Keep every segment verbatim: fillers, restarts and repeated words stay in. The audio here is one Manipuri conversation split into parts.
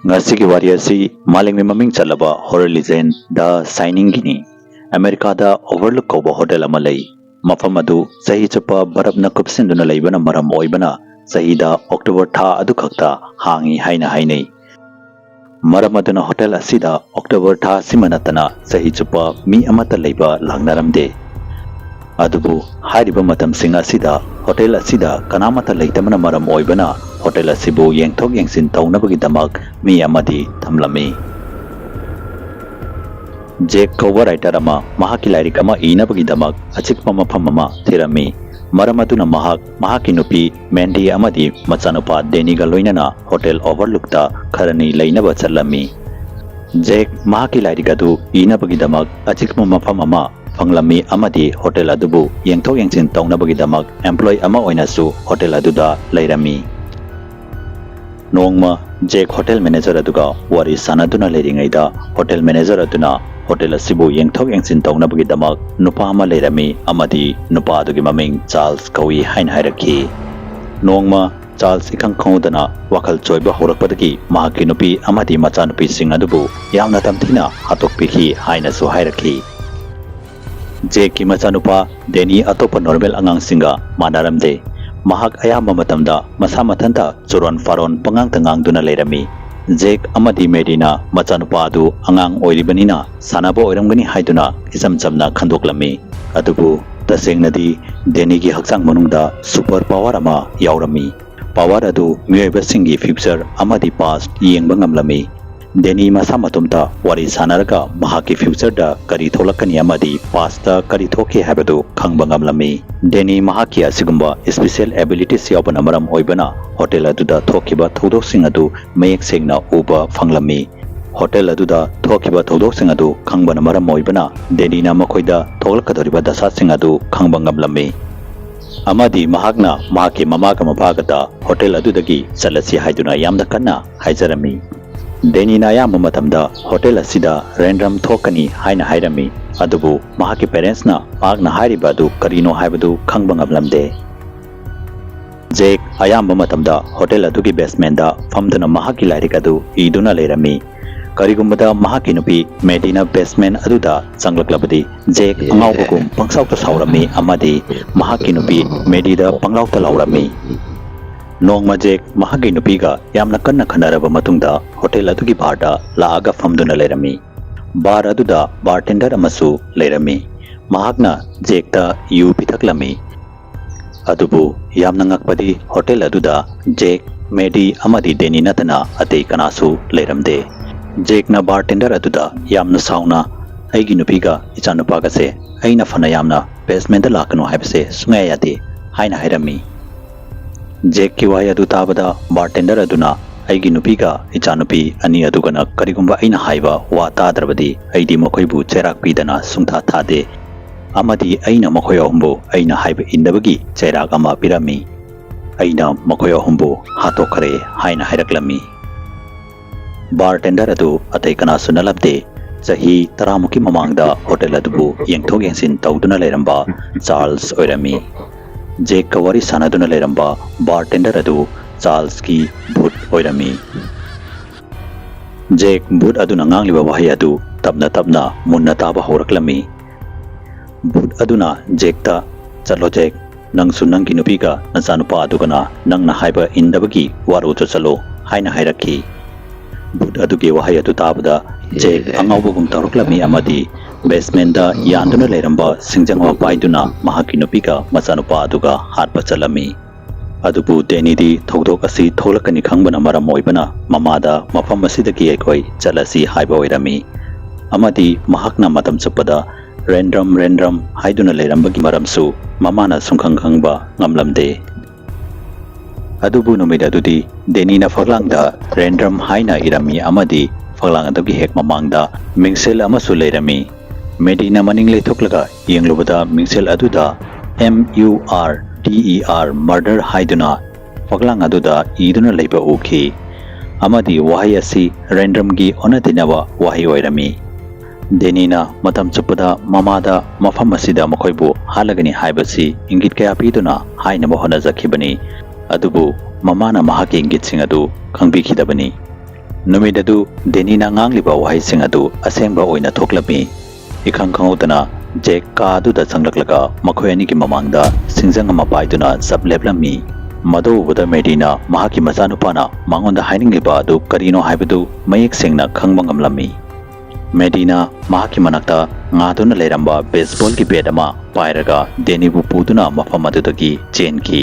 ꯉꯁꯤꯒꯤ ꯋꯥꯔꯤ ꯑꯁꯤ ꯃꯥꯂꯦꯝꯒꯤ ꯃꯃꯤꯡ ꯆꯠꯂꯕ horror legend The Shining Guinea. ꯑꯃꯦꯔꯤꯀꯥꯗ Overlook ꯀꯧꯕ ꯍꯣꯇꯦꯜ ꯑꯃ ꯂꯩ꯫ ꯃꯐꯝ ꯑꯗꯨ ꯆꯍꯤ ꯆꯨꯞꯄ ꯕꯔꯞꯅ ꯀꯨꯞꯁꯤꯟꯗꯨꯅ ꯂꯩꯕꯅ ꯃꯔꯝ ꯑꯣꯏꯕꯅ ꯆꯍꯤꯗ ꯑꯣꯛꯇꯣꯕꯔ ꯊꯥ ꯑꯗꯨꯈꯛꯇ ꯍꯥꯡꯏ ꯍꯥꯏꯅ ꯍꯥꯏꯅꯩ꯫ ꯃꯔꯝ ꯑꯗꯨꯅ ꯍꯣꯇꯦꯜ ꯑꯁꯤꯗ ꯑꯣꯛꯇꯣꯕꯔ ꯊꯥ ꯑꯁꯤꯃ ꯅꯠꯇꯅ ꯆꯍꯤ ꯆꯨꯞꯄ ꯃꯤ ꯑꯃꯠꯇ ꯂꯩꯕ ꯂꯥꯛꯅꯔꯝꯗꯦ꯫ ꯑꯗꯨꯕꯨ ꯍꯥꯏꯔꯤꯕ ꯃꯇꯝꯁꯤꯡ ꯑꯁꯤꯗ ꯍꯣꯇꯦꯜ ꯑꯁꯤꯗ ꯀꯅꯥꯃꯠꯇ ꯂꯩꯇꯕꯅ ꯃꯔꯝ ꯑꯣꯏꯕꯅ ꯍꯣꯇꯦꯜ ꯑꯁꯤꯕꯨ ꯌꯦꯡꯊꯣꯛ ꯌꯦꯡꯁꯤꯟ ꯇꯧꯅꯕꯒꯤꯗꯃꯛ ꯃꯤ ꯑꯃꯗꯤ ꯊꯝꯂꯝꯃꯤ꯫ ꯖꯦꯛ ꯀꯧꯕ writer ꯑꯃ ꯃꯍꯥꯛꯀꯤ ꯂꯥꯏꯔꯤꯛ ꯑꯃ ꯏꯅꯕꯒꯤꯗꯃꯛ ꯑꯆꯤꯛꯄ ꯃꯐꯝ ꯑꯃ ꯊꯤꯔꯝꯃꯤ꯫ ꯃꯔꯝ ꯑꯗꯨꯅ ꯃꯍꯥꯛ ꯃꯍꯥꯛꯀꯤ ꯅꯨꯄꯤ ꯃꯦꯟꯗꯤ ꯑꯃꯗꯤ ꯃꯆꯥꯅꯨꯄꯥ ꯗꯦꯅꯤꯒ ꯂꯣꯏꯅꯅ ꯍꯣꯇꯦꯜ Overlook ꯇ ꯈꯔꯅꯤ ꯂꯩꯅꯕ ꯆꯠꯂꯝꯃꯤ꯫ ꯖꯦꯛ ꯃꯍꯥꯛꯀꯤ ꯂꯥꯏꯔꯤꯛ ꯑꯗꯨ ꯏꯅꯕꯒꯤꯗꯃꯛ ꯑꯆꯤꯛꯄ ꯃꯐꯝ ꯑꯃ ꯐꯪꯂꯝꯃꯤ ꯑꯃꯗꯤ ꯍꯣꯇꯦꯜ ꯑꯗꯨꯕꯨ ꯌꯦꯡꯊꯣꯛ ꯌꯦꯡꯁꯤꯟ ꯇꯧꯅꯕꯒꯤꯗꯃꯛ employee ꯑꯃ ꯑꯣꯏꯅꯁꯨ ꯍꯣꯇꯦꯜ ꯑꯗꯨꯗ ꯂꯩꯔꯝꯃꯤ꯫ ꯅꯣꯡꯃ ꯖꯦꯛ ꯍꯣꯇꯦꯜ manager ꯑꯗꯨꯒ ꯋꯥꯔꯤ ꯁꯥꯟꯅꯗꯨꯅ ꯂꯩꯔꯤꯉꯩꯗ ꯍꯣꯇꯦꯜ manager ꯑꯗꯨꯅ ꯍꯣꯇꯦꯜ ꯑꯁꯤꯕꯨ ꯌꯦꯡꯊꯣꯛ ꯌꯦꯡꯁꯤꯟ ꯇꯧꯅꯕꯒꯤꯗꯃꯛ ꯅꯨꯄꯥ ꯑꯃ ꯂꯩꯔꯝꯃꯤ ꯑꯃꯗꯤ ꯅꯨꯄꯥ ꯑꯗꯨꯒꯤ ꯃꯃꯤꯡ ꯆꯥꯔꯜꯁ ꯀꯧꯏ ꯍꯥꯏꯅ ꯍꯥꯏꯔꯛꯈꯤ꯫ ꯅꯣꯡꯃ ꯆꯥꯔꯜꯁ ꯏꯈꯪ ꯈꯪꯍꯧꯗꯅ ꯋꯥꯈꯜ ꯆꯣꯏꯕ ꯍꯧꯔꯛꯄꯗꯒꯤ ꯃꯍꯥꯛꯀꯤ ꯅꯨꯄꯤ ꯑꯃꯗꯤ ꯃꯆꯥꯅꯨꯄꯤꯁꯤꯡ ꯑꯗꯨꯕꯨ ꯌꯥꯝꯅ ꯇꯝꯊꯤꯅ ꯍꯥꯠꯇꯣꯛꯄꯤꯈꯤ ꯍꯥꯏꯅꯁꯨ ꯍꯥꯏꯔꯛꯈꯤ꯫ ꯖꯦꯛꯀꯤ ꯃꯆꯥꯅꯨꯄꯥ ꯗꯦꯅꯤ ꯑꯇꯣꯞꯄ normal ꯑꯉꯥꯡꯁꯤꯡꯒ ꯃꯥꯟꯅꯔꯝꯗꯦ꯫ ꯃꯍꯥꯛ ꯑꯌꯥꯝꯕ ꯃꯇꯝꯗ ꯃꯁꯥ ꯃꯊꯟꯇ ꯆꯨꯔꯣꯟ ꯐꯥꯔꯣꯟ ꯄꯉꯥꯡꯇ ꯉꯥꯡꯗꯨꯅ ꯂꯩꯔꯝꯃꯤ꯫ ꯖꯦꯛ ꯑꯃꯗꯤ ꯃꯦꯔꯤꯅ ꯃꯆꯥꯅꯨꯄꯥ ꯑꯗꯨ ꯑꯉꯥꯡ ꯑꯣꯏꯔꯤꯕꯅꯤꯅ ꯁꯥꯟꯅꯕ ꯑꯣꯏꯔꯝꯒꯅꯤ ꯍꯥꯏꯗꯨꯅ ꯏꯆꯝ ꯆꯝꯅ ꯈꯟꯗꯣꯛꯂꯝꯃꯤ꯫ ꯑꯗꯨꯕꯨ ꯇꯁꯦꯡꯅꯗꯤ ꯗꯦꯅꯤꯒꯤ ꯍꯛꯆꯥꯡ ꯃꯅꯨꯡꯗ super power ꯑꯃ ꯌꯥꯎꯔꯝꯃꯤ꯫ Power ꯑꯗꯨ ꯃꯤꯑꯣꯏꯕꯁꯤꯡꯒꯤ future ꯑꯃꯗꯤ past ꯌꯦꯡꯕ ꯉꯝꯂꯝꯃꯤ꯫ ꯗꯦꯅꯤ ꯃꯁꯥ ꯃꯇꯣꯝꯇ ꯋꯥꯔꯤ ꯁꯥꯟꯅꯔꯒ ꯃꯍꯥꯛꯀꯤ future ꯗ ꯀꯔꯤ ꯊꯣꯛꯂꯛꯀꯅꯤ ꯑꯃꯗꯤ past ꯇ ꯀꯔꯤ ꯊꯣꯛꯈꯤ ꯍꯥꯏꯕꯗꯨ ꯈꯪꯕ ꯉꯝꯂꯝꯃꯤ꯫ ꯗꯦꯅꯤ ꯃꯍꯥꯛꯀꯤ ꯑꯁꯤꯒꯨꯝꯕ special abilities ꯌꯥꯎꯕꯅ ꯃꯔꯝ ꯑꯣꯏꯕꯅ ꯍꯣꯇꯦꯜ ꯑꯗꯨꯗ ꯊꯣꯛꯈꯤꯕ ꯊꯧꯗꯣꯛꯁꯤꯡ ꯑꯗꯨ ꯃꯌꯦꯛ ꯁꯦꯡꯅ ꯎꯕ ꯐꯪꯂꯝꯃꯤ꯫ ꯍꯣꯇꯦꯜ ꯑꯗꯨꯗ ꯊꯣꯛꯈꯤꯕ ꯊꯧꯗꯣꯛꯁꯤꯡ ꯑꯗꯨ ꯈꯪꯕꯅ ꯃꯔꯝ ꯑꯣꯏꯕꯅ ꯗꯦꯅꯤꯅ ꯃꯈꯣꯏꯗ ꯊꯣꯛꯂꯛꯀꯗꯧꯔꯤꯕ ꯗꯁꯥꯁꯤꯡ ꯑꯗꯨ ꯈꯪꯕ ꯉꯝꯂꯝꯃꯤ꯫ ꯑꯃꯗꯤ ꯃꯍꯥꯛꯅ ꯃꯍꯥꯛꯀꯤ ꯃꯃꯥꯒ ꯃꯄꯥꯒꯗ ꯍꯣꯇꯦꯜ ꯑꯗꯨꯗꯒꯤ ꯆꯠꯂꯁꯤ ꯍꯥꯏꯗꯨꯅ ꯌꯥꯝꯅ ꯀꯟꯅ ꯍꯥꯏꯖꯔꯝꯃꯤ꯫ ꯗꯦꯅꯤꯅ ꯑꯌꯥꯝꯕ ꯃꯇꯝꯗ ꯍꯣꯇꯦꯜ ꯑꯁꯤꯗ random ꯊꯣꯛꯀꯅꯤ ꯍꯥꯏꯅ ꯍꯥꯏꯔꯝꯃꯤ, ꯑꯗꯨꯕꯨ ꯃꯍꯥꯛꯀꯤ parents ꯅ ꯃꯍꯥꯛꯅ ꯍꯥꯏꯔꯤꯕ ꯑꯗꯨ ꯀꯔꯤꯅꯣ ꯍꯥꯏꯕꯗꯨ ꯈꯪꯕ ꯉꯝꯂꯝꯗꯦ꯫ ꯖꯦꯛ ꯑꯌꯥꯝꯕ ꯃꯇꯝꯗ ꯍꯣꯇꯦꯜ ꯑꯗꯨꯒꯤ ꯕꯦꯁꯃꯦꯟꯗ ꯐꯝꯗꯨꯅ ꯃꯍꯥꯛꯀꯤ ꯂꯥꯏꯔꯤꯛ ꯑꯗꯨ ꯏꯗꯨꯅ ꯂꯩꯔꯝꯃꯤ꯫ ꯀꯔꯤꯒꯨꯝꯕꯗ ꯃꯍꯥꯛꯀꯤ ꯅꯨꯄꯤ ꯃꯦꯗꯤꯅ ꯕꯦꯁꯃꯦꯟ ꯑꯗꯨꯗ ꯆꯪꯂꯛꯂꯕꯗꯤ, ꯖꯦꯛ ꯑꯉꯥꯎꯕꯒꯨꯝ ꯄꯪꯁꯥꯎꯇ ꯁꯥꯎꯔꯝꯃꯤ ꯑꯃꯗꯤ ꯃꯍꯥꯛꯀꯤ ꯅꯨꯄꯤ ꯃꯦꯗꯤꯗ ꯄꯪꯂꯥꯎꯇ ꯂꯥꯎꯔꯝꯃꯤ꯫ ꯅꯣꯡꯃ ꯖꯦꯛ ꯃꯍꯥꯛꯀꯤ ꯅꯨꯄꯤꯒ ꯌꯥꯝꯅ ꯀꯟꯅ ꯈꯟꯅꯔꯕ ꯃꯇꯨꯡꯗ ꯍꯣꯇꯦꯜ ꯑꯗꯨꯒꯤ ꯕꯥꯔꯗ ꯂꯥꯛꯑꯒ ꯐꯝꯗꯨꯅ ꯂꯩꯔꯝꯃꯤ꯫ ꯕꯥꯔ ꯑꯗꯨꯗ ꯕꯥꯔꯇꯦꯟꯗꯔ ꯑꯃꯁꯨ ꯂꯩꯔꯝꯃꯤ꯫ ꯃꯍꯥꯛꯅ ꯖꯦꯛꯇ ꯌꯨ ꯄꯤꯊꯛꯂꯝꯃꯤ꯫ ꯑꯗꯨꯕꯨ ꯌꯥꯝꯅ ꯉꯛꯄꯗꯤ ꯍꯣꯇꯦꯜ ꯑꯗꯨꯗ ꯖꯦꯛ, ꯃꯦꯗꯤ ꯑꯃꯗꯤ ꯗꯦꯅꯤ ꯅꯠꯇꯅ ꯑꯇꯩ ꯀꯅꯥꯁꯨ ꯂꯩꯔꯝꯗꯦ꯫ ꯖꯦꯛꯅ ꯕꯥꯔꯇꯦꯟꯗꯔ ꯑꯗꯨꯗ ꯌꯥꯝꯅ ꯁꯥꯎꯅ, "ꯑꯩꯒꯤ ꯅꯨꯄꯤꯒ ꯏꯆꯥꯅꯨꯄꯥꯒꯁꯦ ꯑꯩꯅ ꯐꯅ ꯌꯥꯝꯅ ꯕꯦꯁꯃꯦꯟꯗ ꯂꯥꯛꯀꯅꯨ ꯍꯥꯏꯕꯁꯦ ꯁꯨꯡꯌꯥ ꯌꯥꯗꯦ" ꯍꯥꯏꯅ ꯍꯥꯏꯔꯝꯃꯤ꯫ ꯖꯦꯛꯀꯤ ꯋꯥꯍꯩ ꯑꯗꯨ ꯇꯥꯕꯗ ꯕꯥꯔꯇꯦꯟꯗꯔ ꯑꯗꯨꯅ, "ꯑꯩꯒꯤ ꯅꯨꯄꯤꯒ ꯏꯆꯥꯅꯨꯄꯤ ꯑꯅꯤ ꯑꯗꯨꯒꯅ ꯀꯔꯤꯒꯨꯝꯕ ꯑꯩꯅ ꯍꯥꯏꯕ ꯋꯥ ꯇꯥꯗ꯭ꯔꯕꯗꯤ ꯑꯩꯗꯤ ꯃꯈꯣꯏꯕꯨ ꯆꯩꯔꯥꯛ ꯄꯤꯗꯅ ꯁꯨꯡꯊꯥ ꯊꯥꯗꯦ꯫ ꯑꯃꯗꯤ ꯑꯩꯅ ꯃꯈꯣꯏ ꯑꯍꯨꯝꯕꯨ ꯑꯩꯅ ꯍꯥꯏꯕ ꯏꯟꯗꯕꯒꯤ ꯆꯩꯔꯥꯛ ꯑꯃ ꯄꯤꯔꯝꯃꯤ꯫ ꯑꯩꯅ ꯃꯈꯣꯏ ꯑꯍꯨꯝꯕꯨ ꯍꯥꯠꯇꯣꯛꯈ꯭ꯔꯦ" ꯍꯥꯏꯅ ꯍꯥꯏꯔꯛꯂꯝꯃꯤ꯫ ꯕꯥꯔꯇꯦꯟꯗꯔ ꯑꯗꯨ ꯑꯇꯩ ꯀꯅꯥꯁꯨ ꯅꯠꯂꯝꯗꯦ꯫ ꯆꯍꯤ ꯇꯔꯥꯃꯨꯛꯀꯤ ꯃꯃꯥꯡꯗ ꯍꯣꯇꯦꯜ ꯑꯗꯨꯕꯨ ꯌꯦꯡꯊꯣꯛ ꯌꯦꯡꯁꯤꯟ ꯇꯧꯗꯨꯅ ꯂꯩꯔꯝꯕ ꯆꯥꯔꯜꯁ ꯑꯣꯏꯔꯝꯃꯤ꯫ ꯖꯦꯛꯀ ꯋꯥꯔꯤ ꯁꯥꯟꯅꯗꯨꯅ ꯂꯩꯔꯝꯕ ꯕꯥꯔꯇꯦꯟꯗꯔ ꯑꯗꯨ ꯆꯥꯔꯜꯁꯀꯤ ꯚꯨꯠ ꯑꯣꯏꯔꯝꯃꯤ꯫ ꯖꯦꯛ ꯚꯨꯠ ꯑꯗꯨꯅ ꯉꯥꯡꯂꯤꯕ ꯋꯥꯍꯩ ꯑꯗꯨ ꯇꯞꯅ ꯇꯞꯅ ꯃꯨꯟꯅ ꯇꯥꯕ ꯍꯧꯔꯛꯂꯝꯃꯤ꯫ ꯚꯨꯠ ꯑꯗꯨꯅ ꯖꯦꯛꯇ, "ꯆꯠꯂꯣ ꯖꯦꯛ, ꯅꯪꯁꯨ ꯅꯪꯒꯤ ꯅꯨꯄꯤꯒ ꯅꯆꯥꯅꯨꯄꯥ ꯑꯗꯨꯒꯅ ꯅꯪꯅ ꯍꯥꯏꯕ ꯏꯟꯗꯕꯒꯤ ꯋꯥꯔꯧ ꯆꯠꯆꯠꯂꯣ" ꯍꯥꯏꯅ ꯍꯥꯏꯔꯛꯈꯤ꯫ ꯚꯨꯠ ꯑꯗꯨꯒꯤ ꯋꯥꯍꯩ ꯑꯗꯨ ꯇꯥꯕꯗ ꯖꯦꯛ ꯑꯉꯥꯎꯕꯒꯨꯝ ꯇꯧꯔꯛꯂꯝꯃꯤ ꯑꯃꯗꯤ ꯕꯦꯁꯃꯦꯟꯗ ꯌꯥꯟꯗꯨꯅ ꯂꯩꯔꯝꯕ ꯁꯤꯡꯖꯪ ꯑꯃ ꯄꯥꯏꯗꯨꯅ ꯃꯍꯥꯛꯀꯤ ꯅꯨꯄꯤꯒ ꯃꯆꯥꯅꯨꯄꯥ ꯑꯗꯨꯒ ꯍꯥꯠꯄ ꯆꯠꯂꯝꯃꯤ꯫ ꯑꯗꯨꯕꯨ ꯗꯦꯅꯤꯗꯤ ꯊꯧꯗꯣꯛ ꯑꯁꯤ ꯊꯣꯛꯂꯛꯀꯅꯤ ꯈꯪꯕꯅ ꯃꯔꯝ ꯑꯣꯏꯕꯅ ꯃꯃꯥꯗ, "ꯃꯐꯝ ꯑꯁꯤꯗꯒꯤ ꯑꯩꯈꯣꯏ ꯆꯠꯂꯁꯤ" ꯍꯥꯏꯕ ꯑꯣꯏꯔꯝꯃꯤ꯫ ꯑꯃꯗꯤ ꯃꯍꯥꯛꯅ ꯃꯇꯝ ꯆꯨꯞꯄꯗ "ꯔꯦꯟꯗ꯭ꯔꯝ, ꯔꯦꯟꯗ꯭ꯔꯝ" ꯍꯥꯏꯗꯨꯅ ꯂꯩꯔꯝꯕꯒꯤ ꯃꯔꯝꯁꯨ ꯃꯃꯥꯅ ꯁꯨꯡꯈꯪ ꯈꯪꯕ ꯉꯝꯂꯝꯗꯦ꯫ ꯑꯗꯨꯕꯨ ꯅꯨꯃꯤꯠ ꯑꯗꯨꯗꯤ ꯗꯦꯅꯤꯅ ꯐꯛꯂꯥꯡꯗ "ꯔꯦꯟꯗ꯭ꯔꯝ" ꯍꯥꯏꯅ ꯏꯔꯝꯃꯤ ꯑꯃꯗꯤ ꯐꯛꯂꯥꯡ ꯑꯗꯨꯒꯤ ꯍꯦꯛ ꯃꯃꯥꯡꯗ ꯃꯤꯡꯁꯦꯜ ꯑꯃꯁꯨ ꯂꯩꯔꯝꯃꯤ꯫ ꯃꯦꯗꯤꯅ ꯃꯅꯤꯡ ꯂꯩꯊꯣꯛꯂꯒ ꯌꯦꯡꯂꯨꯕꯗ ꯃꯤꯡꯁꯦꯜ ꯑꯗꯨꯗ "M U R D E R, murder" ꯍꯥꯏꯗꯨꯅ ꯐꯛꯂꯥꯡ ꯑꯗꯨꯗ ꯏꯗꯨꯅ ꯂꯩꯕ ꯎꯈꯤ꯫ ꯑꯃꯗꯤ ꯋꯥꯍꯩ ꯑꯁꯤ ꯔꯦꯟꯗ꯭ꯔꯝꯒꯤ ꯑꯣꯟꯅ ꯇꯩꯅꯕ ꯋꯥꯍꯩ ꯑꯣꯏꯔꯝꯃꯤ꯫ ꯗꯦꯅꯤꯅ ꯃꯇꯝ ꯆꯨꯞꯄꯗ ꯃꯃꯥꯗ ꯃꯐꯝ ꯑꯁꯤꯗ ꯃꯈꯣꯏꯕꯨ ꯍꯥꯠꯂꯒꯅꯤ ꯍꯥꯏꯕꯁꯤ ꯏꯪꯒꯤꯠ ꯀꯌꯥ ꯄꯤꯗꯨꯅ ꯍꯥꯏꯅꯕ ꯍꯣꯠꯅꯖꯈꯤꯕꯅꯤ꯫ ꯑꯗꯨꯕꯨ ꯃꯃꯥꯅ ꯃꯍꯥꯛꯀꯤ ꯏꯪꯒꯤꯠꯁꯤꯡ ꯑꯗꯨ ꯈꯪꯕꯤꯈꯤꯗꯕꯅꯤ꯫ ꯅꯨꯃꯤꯠ ꯑꯗꯨ ꯗꯦꯅꯤꯅ ꯉꯥꯡꯂꯤꯕ ꯋꯥꯍꯩꯁꯤꯡ ꯑꯗꯨ ꯑꯁꯦꯡꯕ ꯑꯣꯏꯅ ꯊꯣꯛꯂꯝꯃꯤ꯫ ꯏꯈꯪ ꯈꯪꯍꯧꯗꯅ ꯖꯦꯛ ꯀꯥ ꯑꯗꯨꯗ ꯆꯪꯂꯛꯂꯒ ꯃꯈꯣꯏ ꯑꯅꯤꯒꯤ ꯃꯃꯥꯡꯗ ꯁꯤꯡꯖꯪ ꯑꯃ ꯄꯥꯏꯗꯨꯅ ꯆꯞ ꯂꯦꯞꯂꯝꯃꯤ꯫ ꯃꯗꯨ ꯎꯕꯗ ꯃꯦꯗꯤꯅ ꯃꯍꯥꯛꯀꯤ ꯃꯆꯥꯅꯨꯄꯥꯅ ꯃꯉꯣꯟꯗ ꯍꯥꯏꯅꯤꯡꯂꯤꯕ ꯑꯗꯨ ꯀꯔꯤꯅꯣ ꯍꯥꯏꯕꯗꯨ ꯃꯌꯦꯛ ꯁꯦꯡꯅ ꯈꯪꯕ ꯉꯝꯂꯝꯃꯤ꯫ ꯃꯦꯗꯤꯅ ꯃꯍꯥꯛꯀꯤ ꯃꯅꯥꯛꯇ ꯉꯥꯗꯨꯅ ꯂꯩꯔꯝꯕ ꯕꯦꯁꯕꯣꯜꯒꯤ ꯕꯦꯠ ꯑꯃ ꯄꯥꯏꯔꯒ ꯗꯦꯅꯤꯕꯨ ꯄꯨꯗꯨꯅ ꯃꯐꯝ ꯑꯗꯨꯗꯒꯤ ꯆꯦꯟꯈꯤ꯫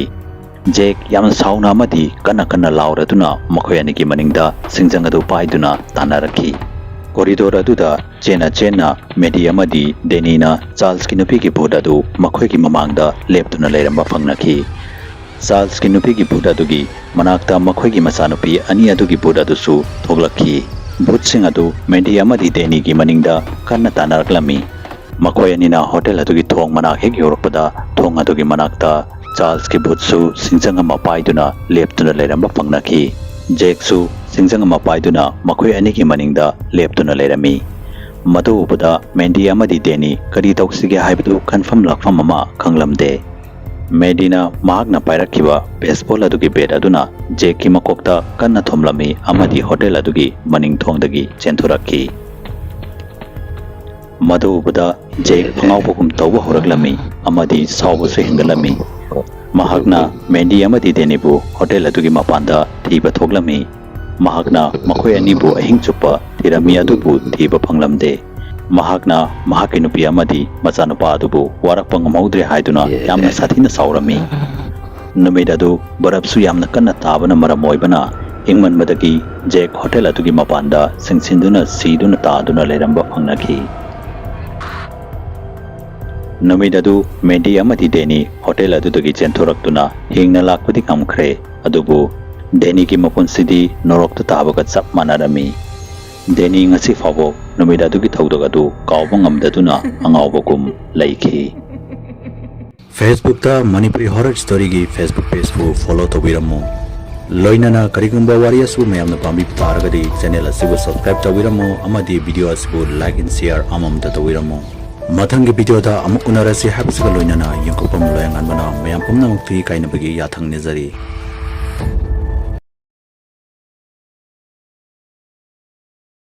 ꯖꯦꯛ ꯌꯥꯝꯅ ꯁꯥꯎꯅ ꯑꯃꯗꯤ ꯀꯟꯅ ꯀꯟꯅ ꯂꯥꯎꯔꯗꯨꯅ ꯃꯈꯣꯏ ꯑꯅꯤꯒꯤ ꯃꯅꯤꯡꯗ ꯁꯤꯡꯖꯪ ꯑꯗꯨ ꯄꯥꯏꯗꯨꯅ ꯇꯥꯟꯅꯔꯛꯈꯤ꯫ ꯀꯣꯔꯤꯗꯣꯔ ꯑꯗꯨꯗ ꯆꯦꯟꯅ ꯆꯦꯟꯅ ꯃꯦꯗꯤ ꯑꯃꯗꯤ ꯗꯦꯅꯤꯅ ꯆꯥꯔꯜꯁꯀꯤ ꯅꯨꯄꯤꯒꯤ ꯚꯨꯠ ꯑꯗꯨ ꯃꯈꯣꯏꯒꯤ ꯃꯃꯥꯡꯗ ꯂꯦꯞꯇꯨꯅ ꯂꯩꯔꯝꯕ ꯐꯪꯅꯈꯤ꯫ ꯆꯥꯔꯜꯁꯀꯤ ꯅꯨꯄꯤꯒꯤ ꯚꯨꯠ ꯑꯗꯨꯒꯤ ꯃꯅꯥꯛꯇ ꯃꯈꯣꯏꯒꯤ ꯃꯆꯥꯅꯨꯄꯤ ꯑꯅꯤ ꯑꯗꯨꯒꯤ ꯚꯨꯠ ꯑꯗꯨꯁꯨ ꯊꯣꯛꯂꯛꯈꯤ꯫ ꯚꯨꯠꯁꯤꯡ ꯑꯗꯨ ꯃꯦꯗꯤ ꯑꯃꯗꯤ ꯗꯦꯅꯤꯒꯤ ꯃꯅꯤꯡꯗ ꯀꯟꯅ ꯇꯥꯟꯅꯔꯛꯂꯝꯃꯤ꯫ ꯃꯈꯣꯏ ꯑꯅꯤꯅ ꯍꯣꯇꯦꯜ ꯑꯗꯨꯒꯤ ꯊꯣꯡ ꯃꯅꯥꯛ ꯍꯦꯛ ꯌꯧꯔꯛꯄꯗ, ꯊꯣꯡ ꯑꯗꯨꯒꯤ ꯃꯅꯥꯛꯇ ꯆꯥꯔꯜꯁꯀꯤ ꯚꯨꯠꯁꯨ ꯁꯤꯡꯖꯪ ꯑꯃ ꯄꯥꯏꯗꯨꯅ ꯂꯦꯞꯇꯨꯅ ꯂꯩꯔꯝꯕ ꯐꯪꯅꯈꯤ꯫ ꯖꯦꯛꯁꯨ ꯁꯤꯡꯖꯪ ꯑꯃ ꯄꯥꯏꯗꯨꯅ ꯃꯈꯣꯏ ꯑꯅꯤꯒꯤ ꯃꯅꯤꯡꯗ ꯂꯦꯞꯇꯨꯅ ꯂꯩꯔꯝꯃꯤ꯫ ꯃꯗꯨ ꯎꯕꯗ ꯃꯦꯟꯗꯤ ꯑꯃꯗꯤ ꯗꯦꯅꯤ ꯀꯔꯤ ꯇꯧꯁꯤꯒꯦ ꯍꯥꯏꯕꯗꯨ ꯈꯟꯐꯝ ꯂꯥꯛꯐꯝ ꯑꯃ ꯈꯪꯂꯝꯗꯦ꯫ ꯃꯦꯟꯗꯤꯅ ꯃꯍꯥꯛꯅ ꯄꯥꯏꯔꯛꯈꯤꯕ ꯕꯦꯁꯕꯣꯜ ꯑꯗꯨꯒꯤ ꯕꯦꯠ ꯑꯗꯨꯅ ꯖꯦꯛꯀꯤ ꯃꯀꯣꯛꯇ ꯀꯟꯅ ꯊꯣꯝꯂꯝꯃꯤ ꯑꯃꯗꯤ ꯍꯣꯇꯦꯜ ꯑꯗꯨꯒꯤ ꯃꯅꯤꯡ ꯊꯣꯡꯗꯒꯤ ꯆꯦꯟꯊꯣꯔꯛꯈꯤ꯫ ꯃꯗꯨ ꯎꯕꯗ ꯖꯦꯛ ꯑꯉꯥꯎꯕꯒꯨꯝ ꯇꯧꯕ ꯍꯧꯔꯛꯂꯝꯃꯤ ꯑꯃꯗꯤ ꯁꯥꯎꯕꯁꯨ ꯍꯦꯟꯒꯠꯂꯝꯃꯤ꯫ ꯃꯍꯥꯛꯅ ꯃꯦꯟꯗꯤ ꯑꯃꯗꯤ ꯗꯦꯅꯤꯕꯨ ꯍꯣꯇꯦꯜ ꯑꯗꯨꯒꯤ ꯃꯄꯥꯟꯗ ꯊꯤꯕ ꯊꯣꯛꯂꯝꯃꯤ꯫ ꯃꯍꯥꯛꯅ ꯃꯈꯣꯏ ꯑꯅꯤꯕꯨ ꯑꯍꯤꯡ ꯆꯨꯞꯄ ꯊꯤꯔꯝꯃꯤ ꯑꯗꯨꯕꯨ ꯊꯤꯕ ꯐꯪꯂꯝꯗꯦ꯫ ꯃꯍꯥꯛꯅ ꯃꯍꯥꯛꯀꯤ ꯅꯨꯄꯤ ꯑꯃꯗꯤ ꯃꯆꯥꯅꯨꯄꯥ ꯑꯗꯨꯕꯨ ꯋꯥꯔꯛꯄ ꯉꯝꯍꯧꯗ꯭ꯔꯦ ꯍꯥꯏꯗꯨꯅ ꯌꯥꯝꯅ ꯁꯥꯊꯤꯅ ꯁꯥꯎꯔꯝꯃꯤ꯫ ꯅꯨꯃꯤꯠ ꯑꯗꯨ ꯕꯔꯞꯁꯨ ꯌꯥꯝꯅ ꯀꯟꯅ ꯇꯥꯕꯅ ꯃꯔꯝ ꯑꯣꯏꯕꯅ ꯏꯪꯃꯟꯕꯗꯒꯤ ꯖꯦꯛ ꯍꯣꯇꯦꯜ ꯑꯗꯨꯒꯤ ꯃꯄꯥꯟꯗ ꯁꯤꯡꯁꯤꯟꯗꯨꯅ ꯁꯤꯗꯨꯅ ꯇꯥꯗꯨꯅ ꯂꯩꯔꯝꯕ ꯐꯪꯅꯈꯤ꯫ ꯅꯨꯃꯤꯠ ꯑꯗꯨ ꯃꯦꯟꯗꯤ ꯑꯃꯗꯤ ꯗꯦꯅꯤ ꯍꯣꯇꯦꯜ ꯑꯗꯨꯗꯒꯤ ꯆꯦꯟꯊꯣꯔꯛꯇꯨꯅ ꯍꯤꯡꯅ ꯂꯥꯛꯄꯗꯤ ꯉꯝꯈ꯭ꯔꯦ, ꯑꯗꯨꯕꯨ ꯗꯦꯅꯤꯒꯤ ꯃꯄꯨꯟꯁꯤꯗꯤ ꯅꯣꯔꯣꯛꯇ ꯇꯥꯕꯒ ꯆꯞ ꯃꯥꯟꯅꯔꯝꯃꯤ꯫ ꯗꯦꯅꯤ ꯉꯁꯤ ꯐꯥꯎꯕ ꯅꯨꯃꯤꯠ ꯑꯗꯨꯒꯤ ꯊꯧꯗꯣꯛ ꯑꯗꯨ ꯀꯥꯎꯕ ꯉꯝꯗꯗꯨꯅ ꯑꯉꯥꯎꯕꯒꯨꯝ ꯂꯩꯈꯤ꯫ Facebookꯇ Manipuri Horror Storyꯒꯤ Facebook pageꯄꯨ follow ꯇꯧꯕꯤꯔꯝꯃꯨ꯫ ꯂꯣꯏꯅꯅ ꯀꯔꯤꯒꯨꯝꯕ ꯋꯥꯔꯤ ꯑꯁꯤꯕꯨ ꯃꯌꯥꯝꯅ ꯄꯥꯝꯕꯤꯕ ꯇꯥꯔꯒꯗꯤ channel ꯑꯁꯤꯕꯨ subscribe ꯇꯧꯕꯤꯔꯝꯃꯨ ꯑꯃꯗꯤ video ꯑꯁꯤꯕꯨ like and share ꯑꯃꯃꯝꯇ ꯇꯧꯕꯤꯔꯝꯃꯨ꯫ ꯃꯊꯪꯒꯤ videoꯗ ꯑꯃꯨꯛ ꯎꯅꯔꯁꯤ ꯍꯥꯏꯕꯁꯤꯒ ꯂꯣꯏꯅꯅ ꯌꯦꯡꯊꯣꯛꯐꯝ ꯂꯣꯌꯥꯉꯥꯟꯕꯅ ꯃꯌꯥꯝ ꯄꯨꯝꯅꯃꯛꯀꯤ ꯀꯥꯏꯅꯕꯒꯤ ꯌꯥꯊꯪ ꯅꯤꯖꯔꯤ꯫